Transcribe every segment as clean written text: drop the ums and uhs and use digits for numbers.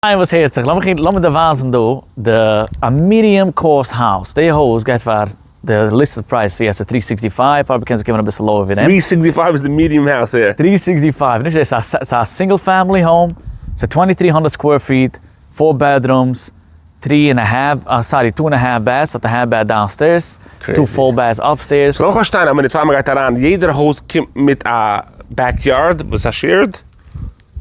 איין וואס הערט זיך, לאמיך לאמיר דיר ווייזן דא די א medium cost house, די הויז גייט פאר די listed price יעצט איז three sixty five, אבער קען זיך קומען אביסל lower ווי דעם. three sixty five איז די medium house here. three sixty five, נישט דאס, ס'איז א single family home, ס'איז 2300 square feet, four bedrooms, three and half, sorry, two and half baths, ס'האט א half bath downstairs, two full baths upstairs. כ'וויל פארשטיין א מינוט פאר מ'גייט אריין, יעדער הויז קומט מיט א backyard וואס איז א shared?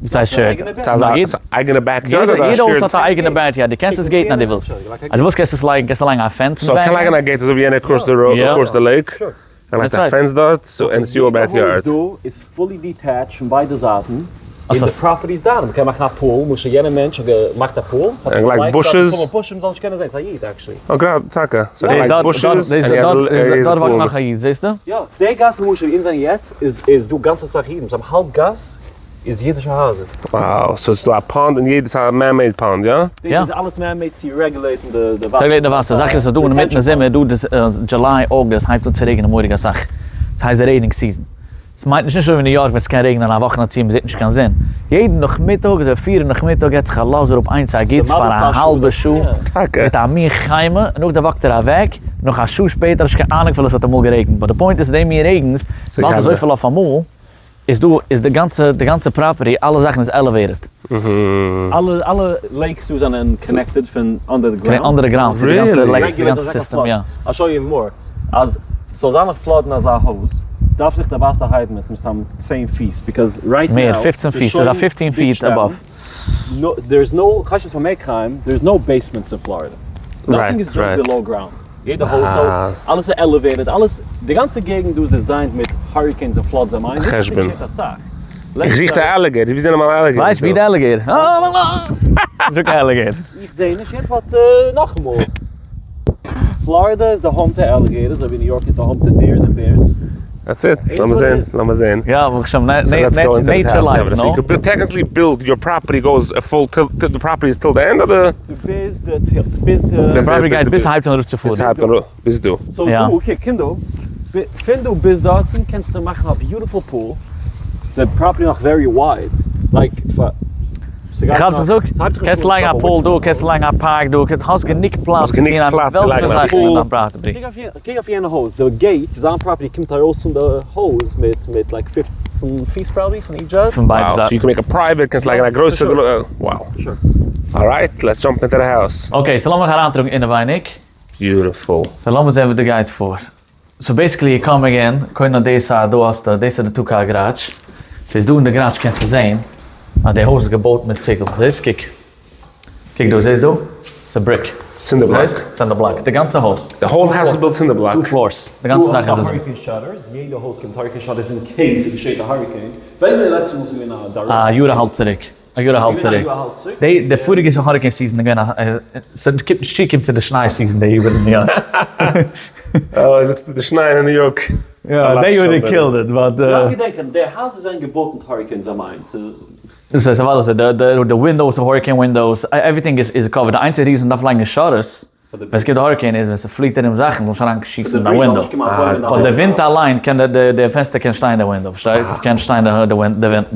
וואס הייסט shared? ס'איז א אייגענע backyard אדער א shared? יעדע הויז האט א אייגענע backyard, דו קענסט עס gate ן אז דו ווילסט. אז דו ווילסט קענסטו עס לייגן, קענסטו לייגן א fence אין די backyard. so קען לייגן א gate אזוי ווי יענער across the road, across the lake, ער לייגט א fence דארט, so and it's your backyard. דא איז fully detached פון ביידע זייטן, און די property איז דיין, מ'קען מאכן א pool, למשל יענער מענטש האט געמאכט א pool, האט ער געלייגט bushes, מ'זאל נישט קענען זען, ס'איז א איד actually. אה גראדע, טאקע, so ער לייגט bushes, דארט וואקט נאך א איד, זעסטו? יא, די גאס למשל ווי אונז זענען יעצט איז דא גאנץ אסאך אידן, ס'איז האלב גאס איז אידישע הייזער. Wow, so ס'איז דא א pond אין יעדע ס'איז א man made pond, יא? דאס איז אלעס man made צו regulate ן די וואסער. צו regulate ן די וואסער, זאך איז ס'איז דא אינמיטן זומער דא די July August הייבט אן צו רעגענען מורא'דיג אסאך, ס'הייסט די raining season, ס'מיינט נישט נישט אזוי ווי ניו יארק ווען ס'קען רעגענען א וואך אין א צי מ'זעט נישט קיין זון, יעדן נאכמיטאג אזוי פיר נאכמיטאג געט זיך א לאז אראפ איינס א גוטס פאר א האלבע שעה מיט א מין חימה, נאכדעם walk ט ער אוועק, נאך א שעה שפעטער האסט נישט קיין אהנונג פון וואס ס'האט אמאל גערעגנט, but די point איז די מין רעגנס ווייל ס'איז אזויפיל אויפאמאל. איז דא איז די גאנצע די גאנצע property אלע זאכן איז elevated. אלע אלע lakes דא זענען connected פון under the ground. under the ground צו די גאנצע lakes די גאנצע סיסטעם יא. I'll show you more אז ס'זאל זיין א flood אין אזא הויז דארף זיך די וואסער הייבן מיט מסתם צען פיס because right now מער פופצן פיס ס'איז א fifteen feet above. There is no כאטש ס'איז פאר מער crime there is no basements אין פלארידע nothing is built below ground. יעדע הויז so אלעס איז elevated אלעס די גאנצע געגנט דא איז designed מיט hurricanes און floods אין mind חשבון. איך זוך די alligator, ווי זענען מיינע alligators ווייסט ווי די alligator? זאג alligator. איך זעה נישט יעצט but נאכאמאל פלארידע איז די home to alligators אזוי ווי ניו יארק איז די home to deers און bears. That's it, לאמיר זען, לאמיר זען. יא, ברוך השם, nature life, no? You could technically build your property goes a full till the property is till the end of the. ביז די tilt, ביז די. די property גייט ביז ס'הייבט אן אראפצופארן. ביז ס'הייבט אן אראפ, ביז דא. So דא, okay, קום דא, פון דא ביז דארטן קענסטו מאכן א beautiful pool, די property נאך very wide, like פאר. איך האב עס געזאגט, קענסט לייגן א pool דא, קענסט לייגן א park דא, האסט גענוג פלאץ צו טון א וועלט פון זאכן מיט דיין property. קוק אויף יענע הויז, די gate, זיין property קומט ארויס פון די הויז מיט מיט like 15 פיס probably פון each זייט. פון ביידע זייטן. So you can make a private, קענסט לייגן א גרויסע, wow. Alright, let's jump into the house. Okay, so לאמיך אריינטראגן אינעווייניג. Beautiful. So לאמיר זען וואס דא גייט פאר. So basically you coming in, קודם אויף די side דא האסטו, דאס איז די two car garage. ס'איז דא אין די garage קענסטו זען אז די הויז איז געבויט מיט ציגל. זעסט? קוק. קוק דא, זעסט דא? ס'איז brick. Cinder block. Cinder block. די גאנצע הויז. The whole house is built cinder block. Two floors. די גאנצע זאך איז אזוי. Hurricane shutters, יעדע הויז קומט hurricane shutters in case ס'געשעט א hurricane. ווען איז די לעצטע מאל ס'איז געווען א direct? א יאר א האלב צוריק. א יאר א האלב צוריק. די די פאריגע hurricane season איז געווען א ס'קומט נישט צו קומט צו די שניי season די יאר אין ניו יארק. אה זאגסטו די שניי אין ניו יארק. יא די יאר they killed it but. דארף געדענקען די הייזער זענען געבויט מיט hurricanes אין mind ס'איז. דאס הייסט אוודאי אזוי די די windows hurricane windows everything איז איז covered די איינציגע reason מ'דארף לייגן shutters ווען ס'קומט די hurricane איז ווען ס'פליעט ארום זאכן זאל נישט אריין שיסן אין דיין window. But די ווינט אליין קען די די פענסטער קען שטיין די window פארשטייט? קען שטיין די די ווינטן.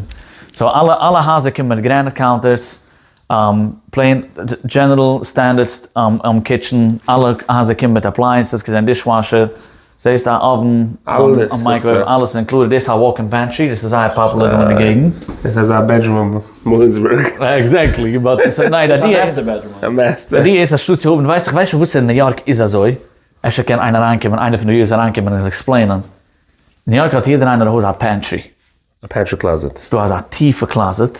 So אלע אלע הייזער קומען מיט granite counters, plain general standards kitchen, אלע הייזער קומען מיט appliances, כגון dishwasher, זעסט א oven, א microwave, אלעס איז included, דאס איז א walk-in pantry, דאס איז זייער פאפולער דא אין די געגנט. דאס איז א bedroom אין וויליאמסבורג. Exactly, but ניין די idea איז, א master. די idea איז אנשטאט צו האבן, ווייס איך ווייס נישט וואס אין ניו יארק איז אזוי, אפשר קען איינער אריינקומען, איינער פון די viewers אריינקומען און עס explain ען, ניו יארק האט יעדער איינער א הויז א pantry. א pantry closet. ס'דא אזא טיפע closet,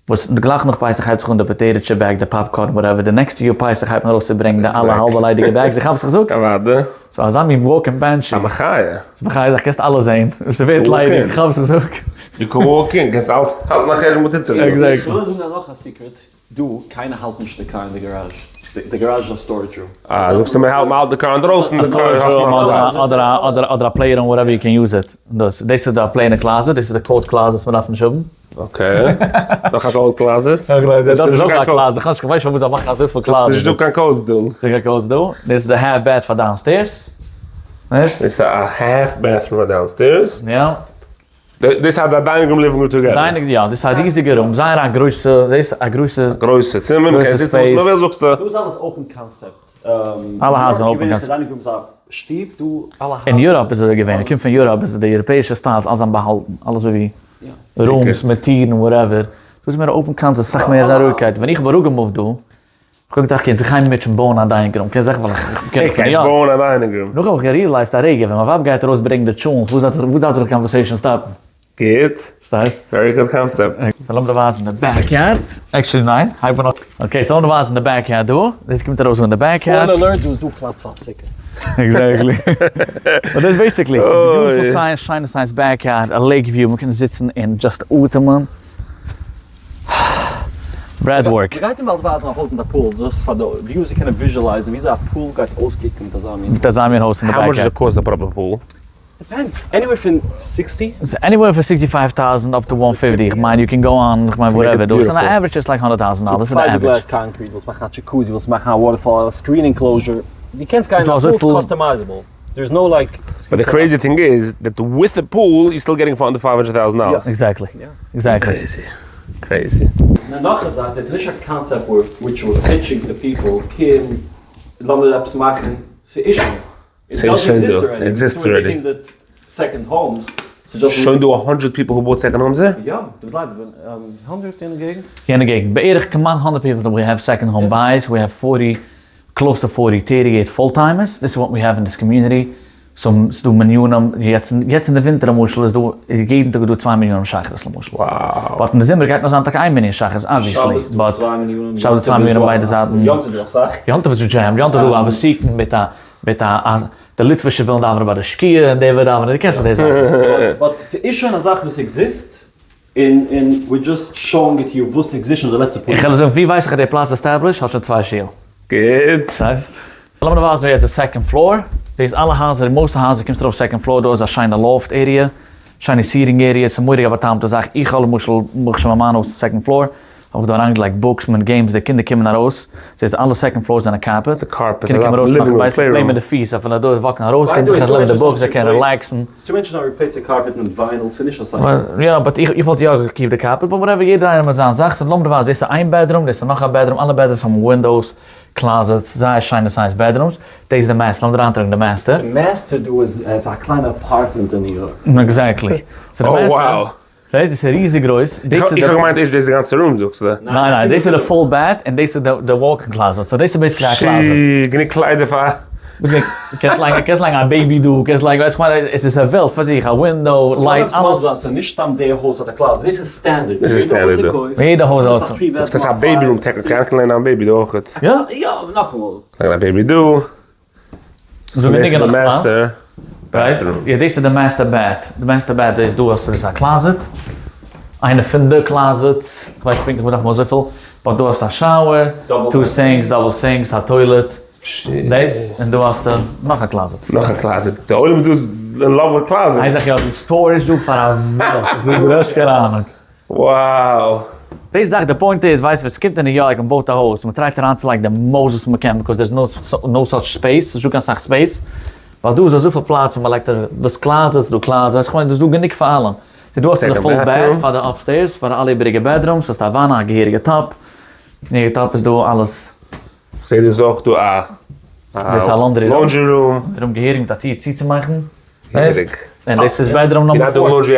וואס גלייך נאך פסח הייבט זיך אן די potato chip bag, די popcorn, whatever, די next ע יאר פסח הייבט מען ארויס צו ברענגן די אלע האלבע ליידיגע bags, איך כאפ וואס איך זאג? אוואדע. ס'איז אזא מין walk-in pantry. א מחיה. ס'איז מחיה זיך, קענסט אלעס זעהן, ס'ווערט ליידיג, איך כאפ וואס איך זאג? You can walk in, קענסט האלטן א חשבון וואס טוט זיך דא. Exactly. כ'וויל זאגן נאך א secret, דא קיינער האלט נישט די קאר אין די garage, די garage איז א storage room. אה, זאגסטו מען האלט מען האלט די קאר אינדרויסן, א storage room אדער אדער אדער א play room whatever you can use it, דאס דאס איז די plain closet, דאס איז די coat closet וואס מען דארף נישט האבן. Okay, נאך א coat closet. דאס איז אויך א closet, איך ווייס נישט פארוואס זיי מאכן אזויפיל closets. ס'איז נישט דא קיין coats דא. נישט דא קיין coats דא, דאס איז די half bath פאר downstairs. דאס איז א half bathroom פאר downstairs. יא. דאס האט א dining room living room together. Dining יא, דאס איז א ריזיגע room, זייער א גרויסע, זעסט א גרויסע. א גרויסע צימער, מ'קען זיצן וואס מ'וויל זאגסטו. דא איז אלעס open concept. אלע הייזער זענען open concept. Dining room איז א שטוב, דא אלע הייזער. אין Europe איז אזוי געווען, איך קום פון Europe איז די יוראפעישע styles אלעס זיין באהאלטן, אלעס אזוי ווי rooms מיט טירן whatever, דא איז מער open concept, סאך מער רואיגקייט, ווען איך האב אראפגע move ט דא, איך האב געטראכט קען זיך איין מוטשען בויען א dining room, קען זיך ווייל איך קען דאך פון יא. בויען א dining room. נאכדעם האב איך גע realize ט א רגע, ווען מיין ווייב גייט ארויס ברענגן די טשולנט, וואו דארף זיך די conversation stop ן? גוט. פארשטייסט? Very good concept. So לאמיר דיר ווייזן די backyard, actually ניין, הייב אן. Okay, so לאמיר דיר ווייזן די backyard דא, דאס קומט ארויס אין די backyard. Spoiler alert, דא איז דא פלאץ פאר א סוכה. Exactly. But that's basically, ס'איז beautiful size, שיינע size backyard, א lake view, מ'קען זיצן און just אטעמען. Breath work. מ'גייט אים באלד ווייזן א הויז מיט א pool, just פאר די viewers צו קענען visualize ן וויאזוי א pool גייט אויסקוקן מיט אזא מין. מיט אזא מין הויז אין די How much backyard. does it cost a proper pool? Depends, anywhere פון sixty. Anywhere פון 65 טויזנט up to 150, איך מיין you can go on, איך מיין whatever, דאס איז אן average איז like הונדערט טויזנט דאלער, דאס איז די average. Fiberglass concrete, ווילסט מאכן א jacuzzi, ווילסט מאכן א waterfall, א screen enclosure, דו קענסט גיין א pool customizable, there איז no like. But the crazy thing is that with a pool you're still getting for under 500,000 dollars. Exactly, exactly. Crazy. Crazy. נאך א זאך, דאס איז נישט א concept which we're pitching to people, קום לאמיר עפעס מאכן, ס'איז שוין. ס'איז שוין דא, exists already. שוין דא א הונדרעט people who bought second homes there? יא, דא בלייבן הונדרעט אין די געגנט. יענע געגנט, בערך כמעט הונדרעט people we have second home buyers, we have forty, close to forty, 38 full timers, this is what we have in this community, so ס'דא מנינים, יעצט אין די ווינטער למשל איז דא, יעדן טאג איז דא צוויי מנינים שחרית למשל. But אין די זומער גייט נאר זיין טאקע איין מנין שחרית obviously, but שבת צוויי מנינים ביידע זייטן. יום טוב איז דא אסאך. יום טוב איז דא jam, יום טוב איז דא א ותיקין מיט א מיט א א די ליטווישע ווילן דאווענען ביי די שקיעה און דער וויל דאווענען, דו קענסט דאך די זאכן. But ס'איז שוין א זאך וואס exist און און we're just showing it you וואס exist שוין די לעצטע פאר איך וועל זאגן ווי ווייס איך אז די פלאץ establish האט שוין צוויי שול. גוט. ס'הייסט? לאמיר ווייזן דא יעצט די second floor, דאס אלע הייזער, most הייזער קומסטו ארויף second floor, דא איז א שיינע loft area, שיינע seating area, ס'איז מורא'דיג א בא'טעמ'טע זאך, איך האב למשל ברוך השם ביי מיין הויז second floor, האב איך דא אריינגעלייגט books מיט games, די קינדער קומען ארויס, זעסט אלע second floors זענען carpet, קינדער קומען ארויס מאכן בייסיק play מיט די פיס, אפילו דא walk ן ארויס קענען זיך לערנען די books, זיי קענען relax ן. יא but איך וואלט יא גע keep ט די carpet, but whatever יעדער איינער מיט זיין זאך, so לאמיר ווייזן, דאס איז איין bedroom, דאס איז נאך א bedroom, אלע bedrooms האבן windows, closets, זייער שיינע size bedrooms, דאס איז די master, לאמיר אריינטראגן די master. די master דא איז א קליינע apartment אין ניו יארק. Exactly. So די master. זעהסט דאס איז ריזיג גרויס. איך האב געמיינט ערשט דאס איז די גאנצע room זאגסטו. ניין ניין דאס איז די full בעט און דאס איז די walk-in closet so דאס איז basically א closet. שי, גענוג קליידער פאר. קענסט לייגן קענסט לייגן א baby דא קענסט לייגן ווייסט כ'מיין עס איז א וועלט פאר זיך א window light אלעס. ס'איז נישט סתם די הויז האט א closet דאס איז standard. דאס איז standard דא. יעדע הויז האט עס. דאס איז א baby room technically קענסט לייגן א baby דא אויכעט. יא. יא נאכאמאל. לייגן א baby דא. זאג מיר ניגון נאך פלאץ. יא דאס איז די master bath, די master bath איז דא האסטו דאס א closet, איינע פון די closets, איך ווייס פונקטליך מ'דארף נאר אזויפיל, but דא האסטו א shower, two sinks, double sinks, א toilet, דאס, און דא האסטו נאך א closet. נאך א closet, די עולם איז דא אין love with closets. איין זאך יא, דא storage דא פאר א וועלט, דו האסט קיין אהנונג. Wow. די זאך די point איז ווייסט ווען סקומט אין ניו יארק און בויט א הויז מען try ט אריינצולייגן די most וואס מען קען because there's no such space ס'נישטא קיין סאך space ווייל דא איז אזויפיל פלאץ און מען לייגט וואס closets דא closets כ'מיין דא איז דא גענוג פאר אלעם ס'איז דא האסטו די full בעט פאר די upstairs פאר אלע איבעריגע bedrooms האסטו א וואנע א געהעריגע tub געהעריגע tub איז דא אלעס. כ'זעה דא איז אויך דא א דאס איז א laundry room. Room געהעריג מיט א טיר צוצומאכן. און דאס איז bedroom number four.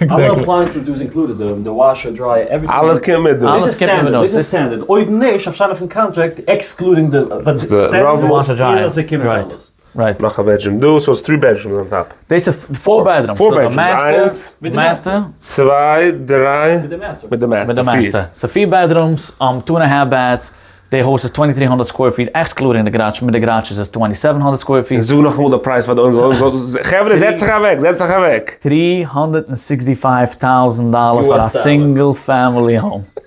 אלע appliances דא איז included, די washer dryer everything. אלעס קומט מיט דא. אלעס קומט מיט דא. דאס איז standard. אויב נישט אפשר אויפן contract excluding די רוב washer dryer איז אז ס'קומט מיט אלעס. Right. נאך א bedroom דא, so ס'איז three bedrooms on top. דאס איז four bedrooms. Four bedrooms. איינס, master. צוויי, דריי. מיט די master. מיט די master. מיט די master. So פיר bedrooms, two and a half baths, די הויז איז 2300 square feet excluding די garage, מיט די garage איז עס 2700 square feet. זאג נאכאמאל די פרייז פאר די עולם, חברה זעץ זיך אוועק, זעץ זיך אוועק. 365 טויזנט דאלער פאר א single family home.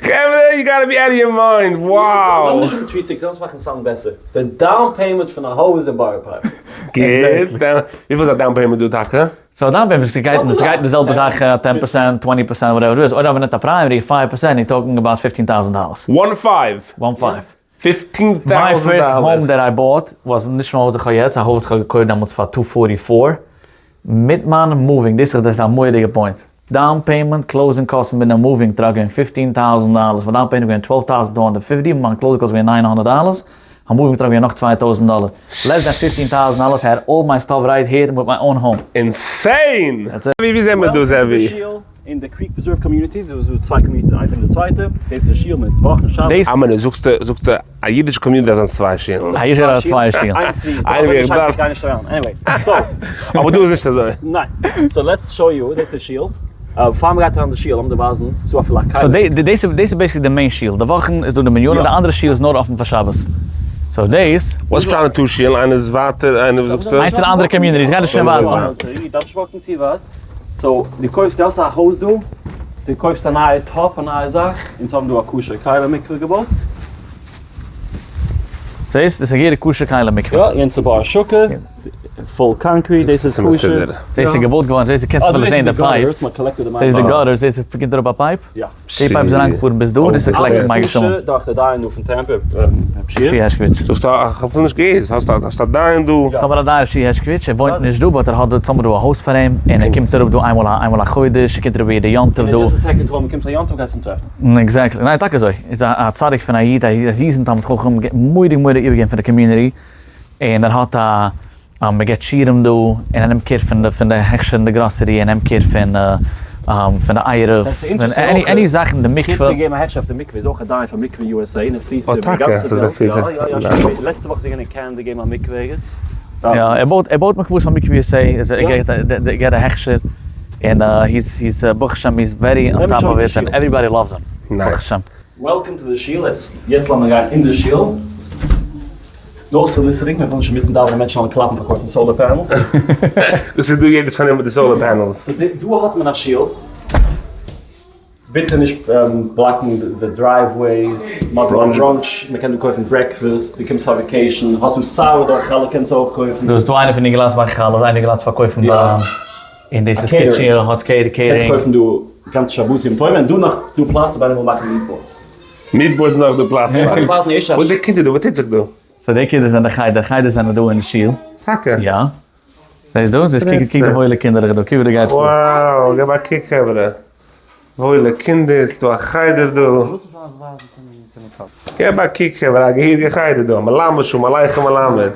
חברה you gotta be out of your mind, wow! לאמיר נישט זאגן three six, לאמיר עס מאכן sound בעסער, די down payment פון א הויז אין בארא פארק. גוט, וויפיל איז א down payment דא טאקע? So down payment ס'גייט ס'גייט די זעלבע זאך ten percent twenty percent whatever איז אויב דארף מען ניט א primary five percent you talking about fifteen thousand dollars. One five? One five. Fifteen thousand dollars. My first home that I bought was נישט מיין הויז איך האב יעצט, א הויז וואס איך האב געקויפט דעמאלטס פאר two forty four. מיט מיין moving, דאס איז א מורא'דיגע point. Down payment, closing קאסטן מיט די moving truck געווען 15 טויזנט דאלער, מיין down payment געווען 12,250, מיין closing cost געווען 900 דאלער, מיין moving truck געווען נאך 2,000 דאלער. Less than 15 טויזנט דאלער, I had all my stuff right here with my own home. Insane! That's it. ווי זעהן מיר דא זעווי? אין די Creek Preserve community, דא איז דא צוויי communities איינס נעבן די צווייטע, דאס איז די שול מיט וואכן שבת. דאס. א מינוט, זאגסטו זאגסטו א אידישע community דארף זיין צוויי שולן? א אידישע דארף צוויי שולן. איינס ווי איינס ווי איך דארף. גיי נישט אריין, anyway, so. אבער דא איז נישט אזוי. ניין, so let's show you, דאס איז שול, פאר מ'גייט אריין די שול לאמיר דיר ווייזן, ס'דא אפילו א כלי. So דאס איז basically די main שול, די וואכן איז דא די מנינים, די אנדערע שול איז נאר אפן פאר שבת. So דאס. וואס פשט אין two שולן? איינער איז ווייטער איינער וואס זאגסטו? איינס אין א אנדערע community, איך גיי דיר שוין ווייזן. So דו קויפסט, דו האסט א הויז דא, דו קויפסט א נייע tub, א נייע זאך, אונז האבן דא א כשר כלים מקווה געבויט. זעסט? דאס איז א געהעריג כשר כלים מקווה. יא, יענץ איז בור השקה, full concrete, דאס איז כשר. זעסט ס'איז געבויט געווארן, זעסט קענסט אפילו זען די pipes. זעסט די gutter, זעסט ס'קומט אראפ א pipe? יא. די pipe איז אריינגעפארן ביז דא, דאס איז collected מי גשמים. כשר דורך די דיין דא פון טעמפע, רב שיע. שיע הערשקאוויטש. זאגסט א, איך האב אפילו נישט געהערט, האסט א האסט א דיין דא? אונז האבן א דיין רב שיע הערשקאוויטש, ער וואוינט נישט דא but ער האט דא צאמען דא א הויז פאר אים, און ער קומט אראפ דא איינמאל א איינמאל א חודש, ער קומט אראפ יעדע יום טוב דא. און just a second אויב מ'קומט פאר יום טוב גייסטו אים טרעפן. Exactly, ניין טאקע אזוי, איז א א צדיק פון א איד, א ריזן תלמיד חכם, מורא'דיג מורא'דיג איבערגעגעבן פאר די community, און ער האט א מען געבט שיעורים דא, און ער נעמט care פון די פון די הכשר אין די גראסערי, ער נעמט care פון פון די עירוב, פון any any זאכן, די מקווה. חוץ פון געבן א הכשר אויף די מקווה איז אויך א דיין פאר מקווה יו עס עי און ער פירט אה די טאקע? גאנצע ס'איז וועלט, א יא יא יא, לעצטע וואך איז ער געווען אין קענעדע געבן א מקווה ערגעץ. יא, ער בויט ער בויט מקוואות פאר מקווה יו עס עי, איז ער געבט ער געבט א הכשר, און he's he's ברוך השם he's very on top of it, and everybody loves him, ברוך השם. Welcome to the shul, יעצט לאמיר גיין אין די שול. No soliciting, מיר ווילן נישט אינמיטן דאווענען מענטשן זאלן קלאפן פארקויפן solar panels. דאס איז דא יעדעס פארנומען מיט די solar panels. So דא האט מען א שול. ביטע נישט בלאקן די driveways, מען האט דא brunch, מען קען דא קויפן breakfast, דו קומסט פאר vacation, האסט דא sourdough חלה קענסטו אויך קויפן. דא איז דא איינער פון די גלאז מאכן חלה, איינער גלאז פארקויפן וויין, און דאס איז kitchen, האט catering. קענסט קויפן דא גאנצע שבתים טובים, און דא נאך דא פלאץ אויב איינער וויל מאכן meatballs. Meatballs איז נאך דא פלאץ פאר. וואס די קינדער דא? וואס טוט זיך דא? So די קינדער זענען די חדר, חדר זענען דא אין שול. טאקע? יא. זעסט דא? זעסט קוק קוק די וואוילע קינדערלעך דא, קוק ווי דא גייט פאר. Wow, געב א קוק חברה. וואוילע קינדער, ס'דא א חדר דא. געב א קוק חברה, א געהעריגע חדר דא, מלמד שלום עליכם מלמד.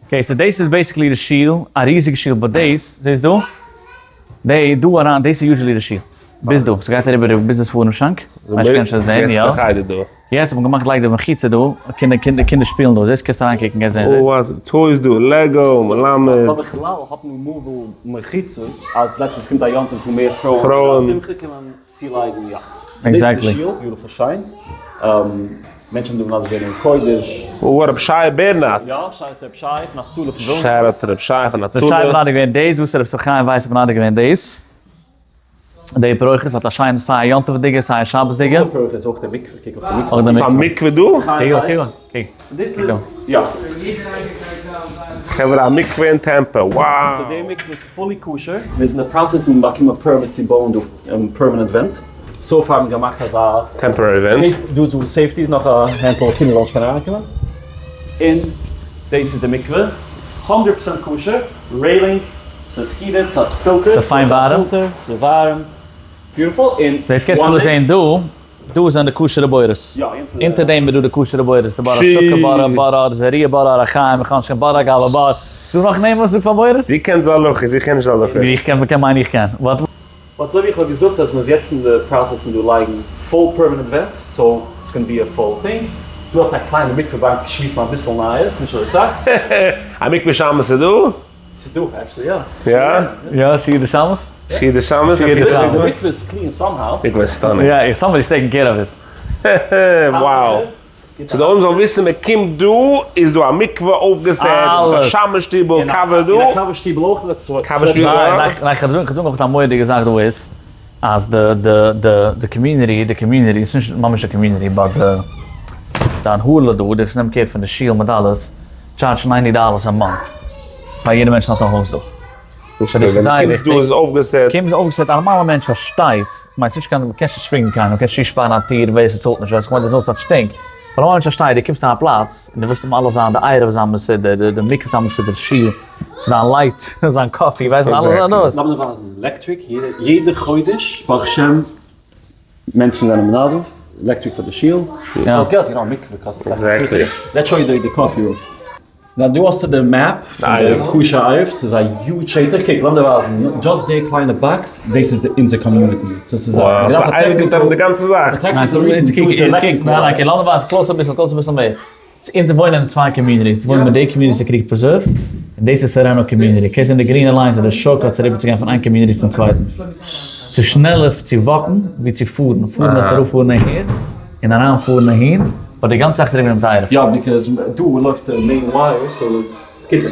Okay, so דאס איז basically די שול, א ריזיגע שול, but דאס, זעסט דא? די דא אריין, דאס איז usually די שול. ביז דא, ס'גייט אריבער ביז די ספרים שאנק. ווייסט קענסט שוין זען, יא. יעצט האט מען געמאכט לייק די מחיצה דא, קינדער קינדער קינדער שפילן דא, זעסט קענסט אריינקוקן קענסט זען. Oh wow, toys דא, Lego, מלמד. אבער בכלל האט מען mobile מחיצות אז לעצטענס קומט א יום טוב וואו מער פרויען שמחה קען מען צולייגן יא. Exactly. Beautiful שיין. מענטשן האבן דא מנדב געווען אין קודש. וואו רב שי בערנאט. יא, shout רב שי פון הצלה פון וויליאמסבורג. Shout רב שי פון הצלה. רב שי האט מנדב געווען דאס, וואס רב ישראל חיים ווייס האט מנדב געווען דאס. די פרוכת האט א שיינע סיי יום טוב'דיגע סיי שבת'דיגע. די פרוכת איז אויך די מקווה, קוק אויף די מקווה. אויך די ס'איז א מקווה דא? קוק אויף, קוק. דאס איז, יא. חברה א מקווה אין טעמפא, wow! So די מקווה איז fully כשר, מיר זענען אין די process פון באקומען permit צו בויען דא permanent ווענט, so far האט מען געמאכט אזא Temporary ווענט. דאס דא איז דא safety נאך א handful קינדער זאלן נישט קענען אריינקומען, און דאס איז די מקווה, הונדערט פראצענט כשר, railing, ס'איז heated, ס'האט פילטער, ס'איז פיין ווארעם. ס'איז ווארעם, beautiful, און דאס קענסטו אפילו זען דא, דא זענען די כשר'ע בורות. אונטער דעם איז דא די כשר'ע בורות, די בור השקה בור בור אור זרוע בור אור החיים מכון שכם בור הגאווה בור. ס'דא נאך נעמען וואס זאגט פאר בורות? דו קענסט די הלכות, איך קען נישט די הלכות. איך קען, מ'קען מיינען איך קען. But. But אזוי ווי איך האב געזאגט אז מ'איז יעצט אין די process פון דא לייגן full permanent ווענט, so it's gonna be a full thing. דא האט מען א קליינע מקווה באנק שמועסט מען אביסל נייעס, נישט אזוי סאך. א מקווה שבת איז דא? ס'איז דא actually יא. יא? יא, שיעור די שבת. שיעור די שבת? שיעור די שבת. די מקווה איז clean somehow. מקווה איז stunning. יא, somebody is taking care of it. Wow. So די עולם זאל וויסן מען קומט דא איז דא א מקווה אויפגעסעט, מיט א שמש שטיבל, קאווע דא. און א קאווע שטיבל אויך לעצטע קאווע שטיבל יא. ניין, איך האב געזאגט נאך א מורא'דיגע זאך דא איז, אז די די די די community, די community, ס'איז נישט ממש די community, but די די הנהלה דא, די וואס נעמט care פון די שול מיט אלעס, charge ט 90 dollars א month פאר יעדע מענטש האט א הויז דא. So דאס איז זייער וויכטיג. קומסט דא איז אויפגעסעט. קומסט אויפגעסעט, א נארמאלע מענטש פארשטייט, כ'מיין ס'נישט קיין, מ'קען נישט צווינגען קיינעם, מ'קען נישט צושפארן א טיר ווער ס'צאלט נישט, ווייסט כ'מיין there's no such thing. פאר א מענטש פארשטיי, דו קומסט אין א פלאץ און דו ווילסט האבן אלעס זיין, די עירוב זיין מסודר, די מקווה זיין מסודר, שול, זיין light, זיין coffee, ווייסט אלעס זיין דאס. לאמיר ווייזן, עלעקטריק, יעדע חודש, ברוך השם, מענטשן זענען מנדב, עלעקטריק פאר די שול, עס קאסט געלט, you know, א מקווה קאסט אסאך. Let's show you the coffee room. נאר דא האסטו די map פון די כשר עירוב, ס'איז א huge שטח, קוק לאמיר דיר ווייזן, just די קליינע box, דאס איז אונזער community, סאו ס'איז א. וואו, ס'איז איינגענומען ארום די גאנצע זאך. ניין, ס'איז קוק, קוק, ניין, okay, לאמיר ווייזן, close אביסל, close אביסל מער. אונז וואוינען אין צוויי communities, אונז וואוינען מיט די community Creek Preserve, און דאס איז Sereno community, קענסט זען די גרינע lines אדער shortcuts אריבער צו גיין פון איין community צום צווייטן. ס'איז שנעלער צו walk ן ווי צו פארן, פארן דארפסטו אראפפארן אהער און אריינפארן אהין, but די גאנצע זאך איז אריבער דעם טייערע. יא because דא לויפט די main wire so קיצור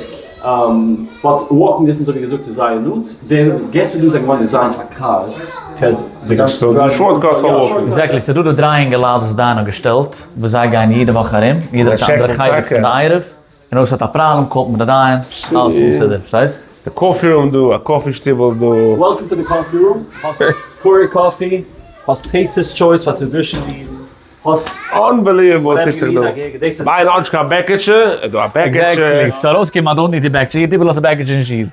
but walking distance האט ער געזאגט איז זייער נאנט, די געסער דא זענען געווארן designed פאר cars. סאו דא shortcuts פאר walking. Exactly, ס'דא דא דריי אינגעלייט וואס דיין האט געשטעלט, וואס זיי גייען יעדע וואך ארום, יעדער האט א אנדערע חלק פון די עירוב, און אויב ס'האט א פראבלעם call ט מען די דיין, אלעס איז מסודר, פארשטייסט? די coffee room דא, א coffee שטיבל דא. Welcome to the coffee room, האסט Keurig coffee, האסט Taster's Choice פאר traditional אידן, האסט. Unbelievable טוט זיך דא. ביי אונז קיין בעקיטשע, איז דא א בעקיטשע. Exactly, ס'זאל ארויסקומען אז דא נישט די בעקיטשע, יעדער וויל אז די בעקיטשע אין שול.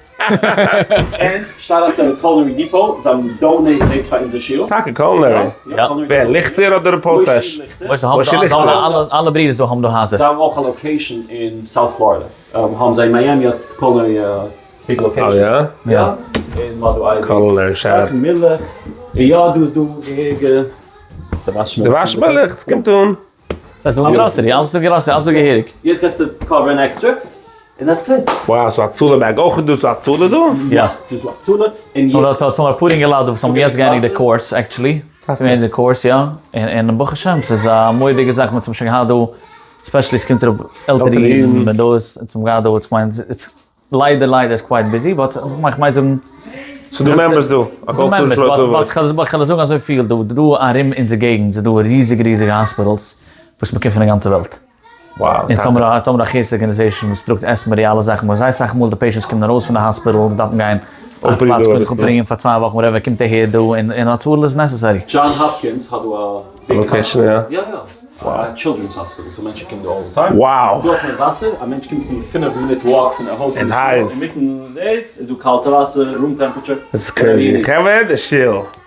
And shout out to Culinary Depot, זיי האבן donate דאס פאר אונזער שול. טאקע Culinary? יא. ווער, ליכטער אדער פאטאש? משה ליכטער. אלע ברידערס דא האבן דא הייזער. זיי האבן אויך א location אין South Florida. האבן זיי אין מיאמי האט Culinary א big location. אה יא? יא. און מ'האט דא אייביג. Culinary shop. מילך. יא דא איז דא געהעריגע. די וואש מילך, ס'קומט אן. ס'הייסט נאר גראסערי, אלעס איז דא גראסערי, אלעס איז דא געהעריג. יעצט גייסטו cover ן עקסטער, און that's it. Wow, ס'איז הצלה bag אויך דא, ס'איז הצלה דא? יא. ס'איז דא הצלה, און סאו דא האט אפאר אינגעלייט וואס האבן יעצט געענדיגט די course actually, זיי האבן געענדיגט די course יא, און ברוך השם ס'איז א מורא'דיגע זאך, מ'האט שוין געהאט דא, especially ס'קומט אראפ עלטערע אידן, ווען דא איז, אונז האבן געהאט דא, כ'מיין ליידער ליידער איז quite busy, but איך מיין זאגן. ס'איז דא members דא. ס'איז דא members, but כ'וועל זאגן אזויפיל, דא דא ארום אונזער געגנט איז דא ריזיגע ריזיגע hospitals וואס מ'קומט פון די גאנצע וועלט. אונז האבן מיר א חסד organization וואס טראגט עסן מיט די אלע זאכן, וואס זייער סאך מאל די patients קומען ארויס פון די hospital, זיי דארפן גיין א פלאץ קודם זיך אפרוען פאר צוויי וואכן whatever, קומט אהער דא און הצלה איז necessary. John Hopkins האט דא א big location, יא. יא יא. א children's hospital so מענטשן קומען דא all the time. Wow! דא האט מען וואסער, א מענטש קומט פון פינף מינוט walk פון די הויז איז הייס. אינמיטן דאס איז דא קאלטע וואסער, room temperature. עס איז crazy. חברה די שול.